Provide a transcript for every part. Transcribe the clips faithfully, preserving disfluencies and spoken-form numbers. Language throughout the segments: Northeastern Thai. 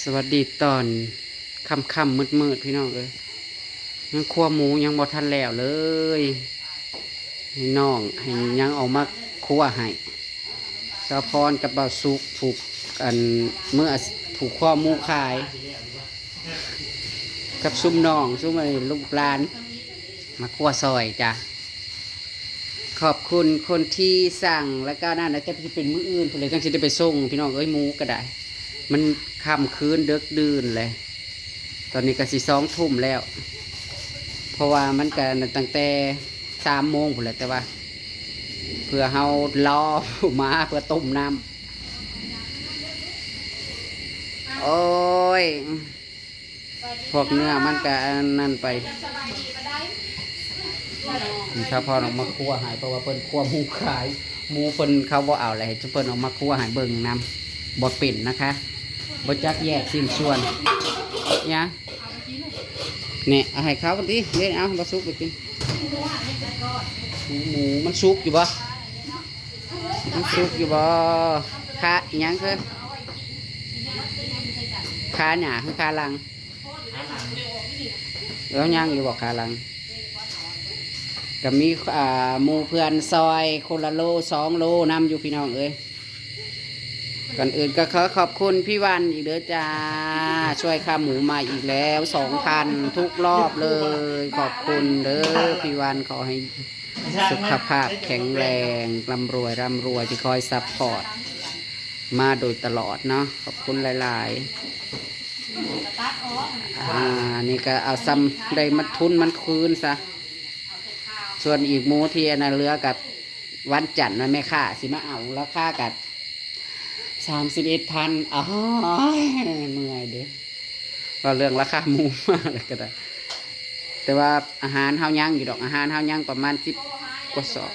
สวัสดีตอนค่ำๆมืดๆพี่น้องเอ้ย ยังครัวหมูยังบ่ทันแล้วเลย ให้น้องให้ยังออกมาครัวให้ สาวพรกับบ่าวสุกผูกอันเมื่อผูกครัวหมูขาย กับซุมน้องซุมไอ้ลูกหลาน มาครัวซอยจ้ะ ขอบคุณคนที่สั่ง แล้วก็นั่นนะ จะเป็นมื้ออื่นพู้นแหละจั่งสิได้ไปส่ง พี่น้องเอ้ย หมูก็ได้ มันค่ำคืนดึกดื่นเลย ตอนนี้ก็สิสองทุ่มแล้ว เพราะว่ามันก็ตั้งแต่สามโมงพู้นแหละ แต่ว่า เพื่อเฮารอหมาเพื่อต้มน้ำ โอ้ย พวกเนื้อมันก็อันนั้นไป สาวพรออกมาครัวให้ เพราะว่าเพิ่นครัวหมูขาย หมูเพิ่นเขาบ่เอาเลย ให้เพิ่นออกมาครัวให้เบิ่งนำ บ่เป็นนะคะ บ่จักแยกชิ้นส่วน เนี่ย เนี่ย เอาให้เขาติ เด้ เอา บ่สุกไปกิน หมู หมูมันสุกอยู่บ่ มันสุกอยู่บ่ ขาอิหยังคือ ขาหน้าคือขาหลัง แล้วยังอยู่บ่ขาหลัง ก็มี อ่า หมู่เพื่อนซอยคนละโลสองโลนำอยู่พี่น้องเอ้ย ก่อนอื่นก็ขอขอบคุณพี่วันอีกเด้อจ้า ช่วยค่าหมูมาอีกแล้วสองพันทุกรอบเลย ขอบคุณเด้อพี่วัน ขอให้สุขภาพแข็งแรงร่ำรวยร่ำรวยที่คอยซัพพอร์ตมาโดยตลอดเนาะ ขอบคุณหลายๆ อ่า นี่ก็เอาซ้ำได้มาทุนมันคืนซะ ส่วนอีกหมูที่อันนั้นเหลือกับวันจันทร์นะแม่ค้าสิมาเอาราคากับสามสิบเอ็ดพัน อ๋อ เมื่อยเด้ ก็เรื่องราคาหมูมาแล้วก็ได้ แต่ว่าอาหารเฮายังอยู่ดอก อาหารเฮายังประมาณสิบกว่าซอง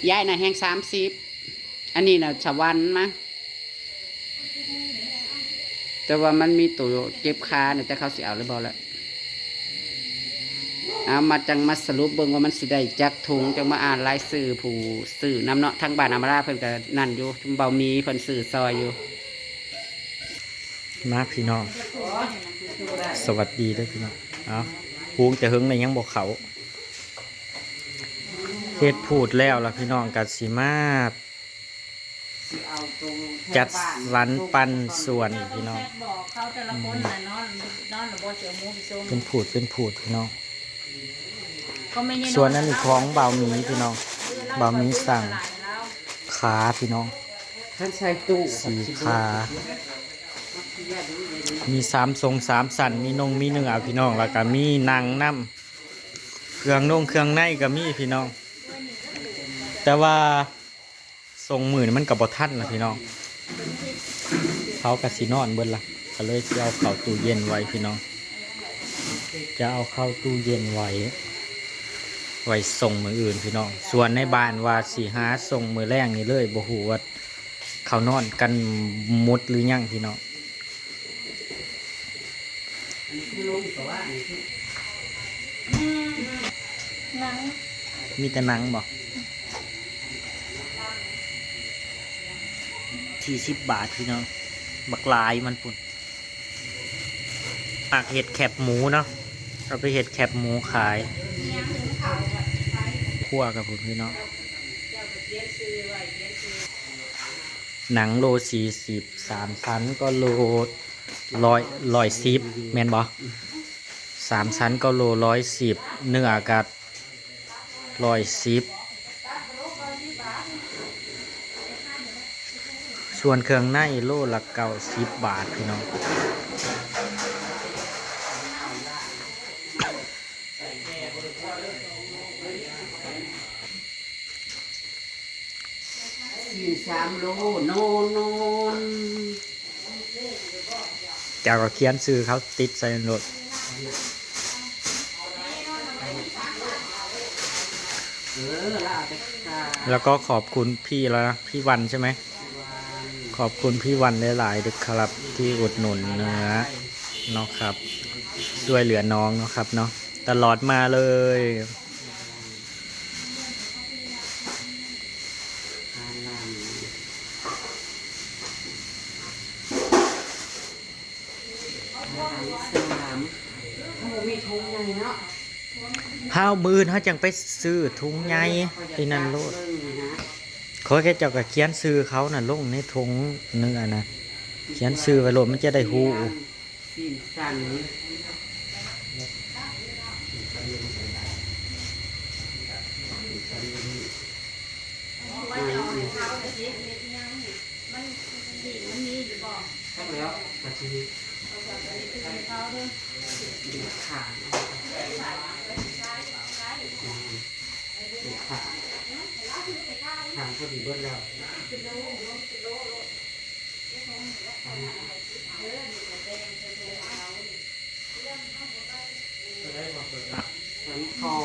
ยายน่ะแฮงสามสิบ อันนี้น่ะสวรรค์มา แต่ว่ามันมีตัวเจ็บขาเนี่ย แต่เขาสิเอาหรือบ่ละ เอามาจังมาสรุปเบิ่งว่ามันสิได้จักถุง จังมาอ่านรายชื่อผู้ซื้อนำเนาะ ทางบ้านอำมาลาเพิ่นก็นั่นอยู่ เบาหมีเพิ่นซื้อซอยอยู่ มาพี่น้อง สวัสดีเด้อพี่น้อง เอา หุงแต่เฮิงเลยยังบ่เข้า เฮ็ดพูดแล้วล่ะพี่น้อง ก็สิมา สิเอาตัว จัดสรรปันส่วนพี่น้อง บอกเขาแต่ละคนน่ะนอน นอนน่ะบ่เสียหมูไปส่ง เป็นพูดเป็นพูดพี่น้อง ก็ไม่ใช่ ส่วนอันนี้ของบ่าวหมีพี่น้อง บ่าวหมีสั่ง ขาพี่น้อง ท่านใส่ตู้ สี่ขา มีสามทรงสามสัน มีนงมีเนื้อพี่น้อง แล้วก็มีหนังนำ เครื่องนงเครื่องในก็มีพี่น้อง แต่ว่าส่งมื้อนี้มันก็บ่ทันล่ะพี่น้อง เขาก็สินอนเบิดล่ะ ก็เลยสิเอาเข้าตู้เย็นไว้พี่น้อง จะเอาเข้าตู้เย็นไว้ ไว้ส่งมื้ออื่นพี่น้อง ส่วนในบ้านว่าสิหาส่งมื้อแลงนี่เลย บ่ฮู้ว่าเขานอนกันหมดหรือยังพี่น้อง อันนี้คือลงแต่ว่าอันนี้คือ หนัง มีแต่หนังบ่ สี่สิบบาทพี่น้อง บักหลายมันพุ้น มักเฮ็ดแคบหมูเนาะ เอาไปเฮ็ดแคบหมูขาย คั่วกับพุ้นพี่น้อง หนังโลสี่สิบ สามสันก็โลร้อย ร้อยสิบ แม่นบ่ สามสันก็โลร้อยสิบ เนื้อก็ร้อยสิบ ส่วนเครื่องในโลละเก้าสิบบาทพี่น้อง สี่สามโลโนนโนน เจ้าก็เขียนชื่อเขาติดใส่รถ เออแล้วเอาไปกา แล้วก็ขอบคุณพี่แล้วนะ พี่วันใช่ไหม ขอบคุณพี่วันหลายๆเด้อครับ ที่อุดหนุนเนื้อเนาะครับ ช่วยเหลือน้องเนาะครับเนาะ ตลอดมาเลย ทานน้ำ สาม สาม โอ้ มีถุงใหญ่เนาะ เฮามื้ออื่นเฮาจังไปซื้อถุงใหญ่ไอ้นั่นโลด เบิ่งนะ ขอแค่เจ้าก็เขียนชื่อเขาน่ะลงในถุงเนื้อนะ เขียนชื่อไว้โลดมันจะได้ฮู้ สิ้นสัน มันดีมันมีอยู่บ่ จักแล้ว กะสิ เขาเด้อ ดูขา ดูขา ทางพอดีเบิดแล้ว สันคอ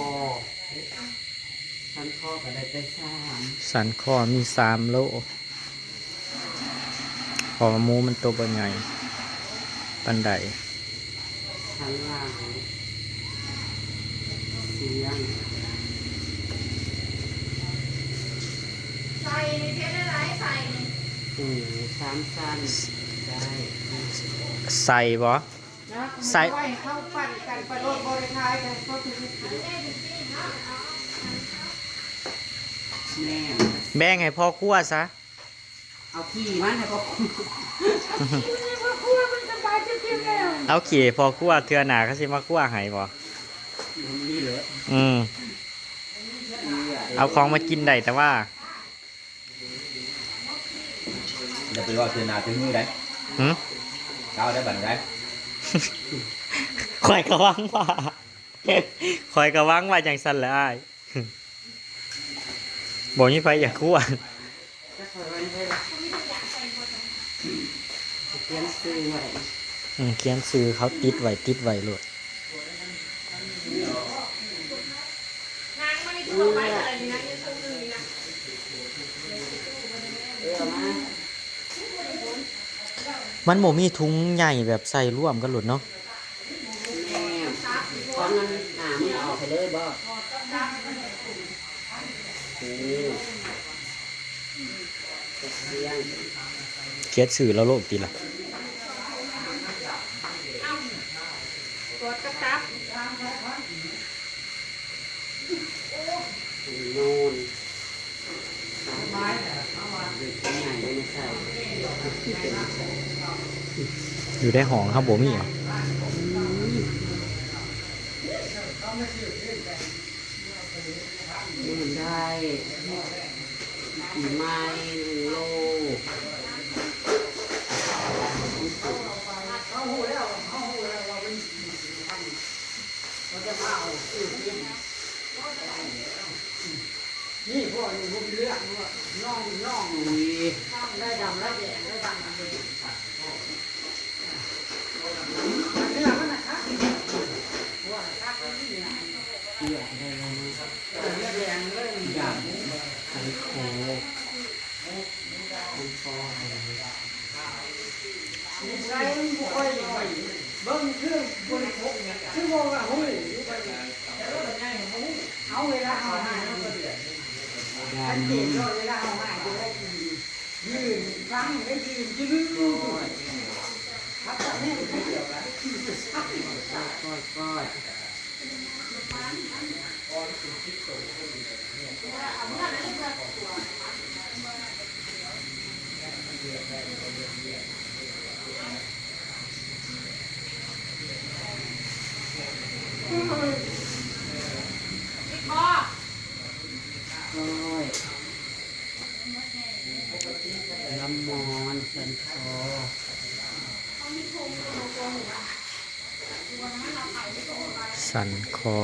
สันคอก็ได้ไปสาม สันคอมีสามโล เพราะว่าหมูมันตัวบ่ใหญ่ปานใด สันหลัง เสียง ใส่นี่เฮ็ดอะไรใส่นี่ โอ้ สามสัน ได้ ใส่บ่ นะ ใส่ ไว้เข้าปั่นกันไปโลดบ่ได้ขายกันก็คือ แม่ แบ่งให้พ่อครัวซะ เอาขี้มันให้พ่อครัว พ่อครัวมันสบายเจ็บๆแล้ว เอาขี้ให้พ่อครัว เทื่อหน้าเขาสิมาครัวให้บ่ มันมีเหรอ อืม เอาของมากินได้แต่ว่า อย่าไปว่าเทื่อหน้าเทื่อหื้อได้ หึ ก้าวได้บัดนี้ได้ ข้อยก็หวังว่า ข้อยก็หวังว่าจังซั่นแหละอ้าย บ่มีไผอยากครัว เขียนชื่อไว้ อืม เขียนชื่อเขาติดไว้ ติดไว้โลด เออ เอามา มันบ่มีถุงใหญ่แบบใส่รวมกันโลดเนาะ แม่ ของมันหนามันออกไปเลยบ่ โอ้ เสียง เขียนชื่อลาวโลดติล่ะ กดกระตับ นอน อยู่ในห้องครับบ่มีหรอ ได้ ไมโล นี่พ่อนี่ผมเลือกว่าน้องน้อง อุ้ย ได้ดำได้แดงได้ดำได้แดง เลือกได้แล้วนะ เลือกแดงเลย ดำ ไข่โค ไข่โค ใส่มันบ่ค่อยไหว เบิ่งคือบ่ได้พกเนี่ย คือบ่ว่าฮู้อยู่ไป แต่ว่ามันง่ายกว่าฮู้ เอาเวลาเอาหา ดำ เวลาเอาหา ยืนฟังได้ยืนยืนอยู่ พักตอนนี้มันเดียวกัน ก้อยก้อย ก้อย ลำมอนสันคอ สันคอ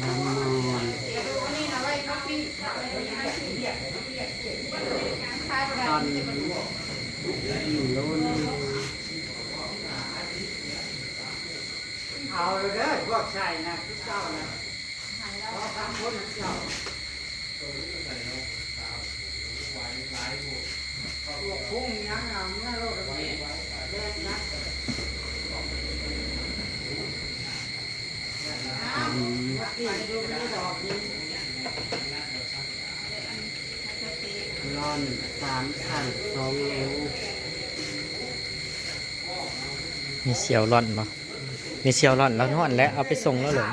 ลำมอน ตอนนี้อยู่โลนึง เอาเลยเด้อ พวกใส่นะ ทุกเจ้านะ ขอทำคนเจ้า พวกคุ้งยังเอาเมื่อโลดแดงนะ อืม วัดนี้อยู่ในดอกนี้ อนสามสั่นสองโล มีเสี่ยวร่อนบ่ มีเสี่ยวร่อนแล้วฮ้อนแล้ว เอาไปส่งแล้วเหรอ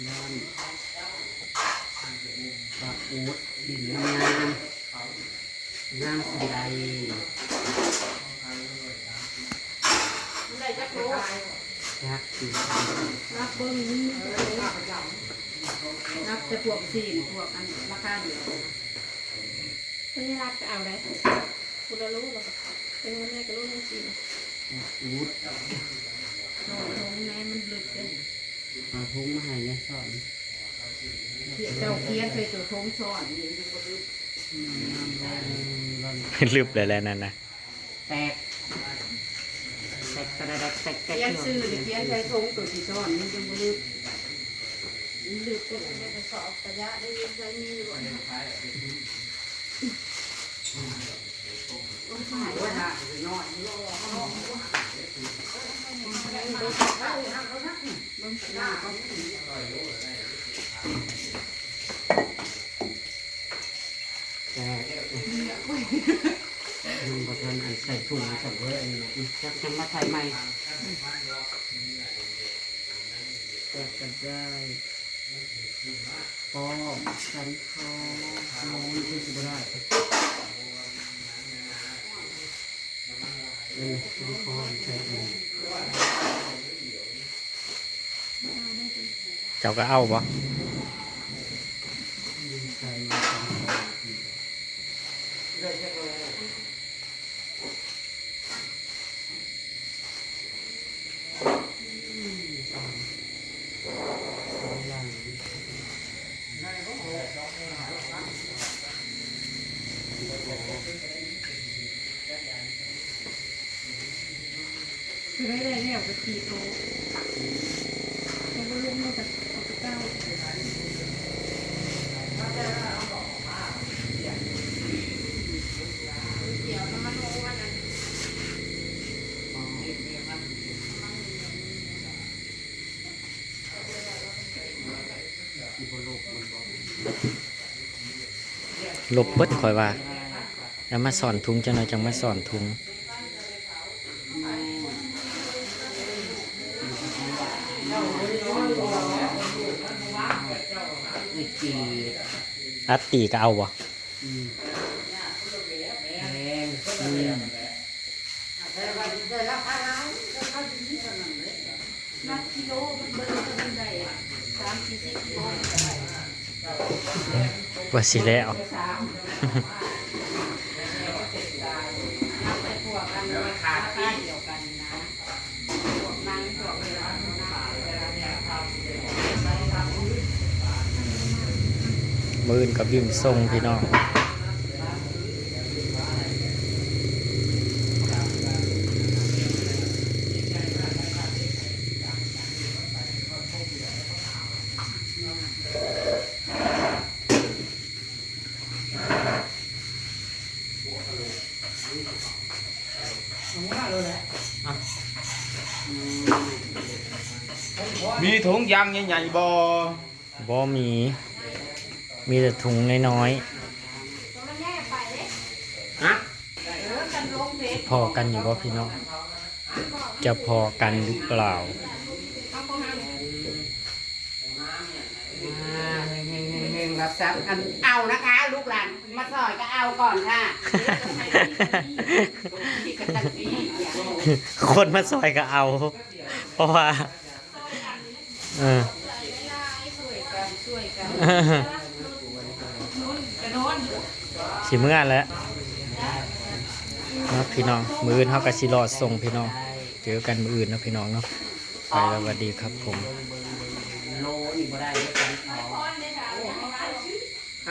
นอนปลาอูดดินงามๆ งามสำใด มันได้จักโล จักสิ นับเบิ่งนี่ นับแต่พวกสี่พวกอันราคาเดียวกันนะ เพิ่นรักก็เอาได้ คนละโลละ เป็นวันแรกก็โลหนึ่งสี่ ปลาอูด โลหนึ่งแน่มันลึกเด้ เอาถุงมาให้ยายสอน เจ้าเขียนใส่ตัวทงซ้อนนี่มันก็ลึก อืม ลึบเลยแหละนั่นนะ แตก แตกตะระแดกแตกแตก เขียนชื่อนี่เขียนใส่ทงตัวที่ซ้อนนี่จังบ่ลึก มันลึกก็เลยไปสอบระยะได้ยินได้มีอยู่บ่ แต่มันบ่ทันอันใส่ถุงกับเว้ย อันนี้นะ จักจังมาใส่ใหม่ แต่ก็ได้ ก็สันคอ โอ้ย คือสิบ่ได้ เออ สันคอ ใส่อันนี้ เจ้าก็เอาบ่ ใส่มาสันคอ คือได้ได้แล้วก็สี่โต แล้วก็ลงมาจากเอาไปเก้า เดี๋ยวมันมาลงวันนั้น ลบเบิดข่อยว่า แล้วมาสอนถุงจังหน่อยจังมาสอนถุง อัตตีก็เอาบ่ อืม แพง อืม นับกิโลมันเบิ่งก็มันได้อะ สามสี่สิบกิโลมันก็ได้ ว่าสิแล้ว สาม นับไปพวกกันราคาเดียวกันนะ พวกนั้นพวกเดียวกันนะ มื้ออื่นก็บินส่งพี่น้อง มีถุงยางใหญ่ๆบ่ บ่มี มีแต่ถุงน้อยๆ ฮะ พอกันอยู่บ่พี่น้อง จะพอกันหรือเปล่า อ่า เฮงๆๆๆ รับทรัพย์กัน เอานะคะ ลูกหลาน มาซอยก็เอาก่อนค่ะ คนมาซอยก็เอา เพราะว่า เออ สิเมื่อแล้วเนาะพี่น้อง มื้ออื่นเฮาก็สิรอส่งพี่น้อง เจอกันมื้ออื่นเนาะพี่น้องเนาะ ไปแล้ว สวัสดีครับผม โลนี่บ่ได้เด้อ สันคอ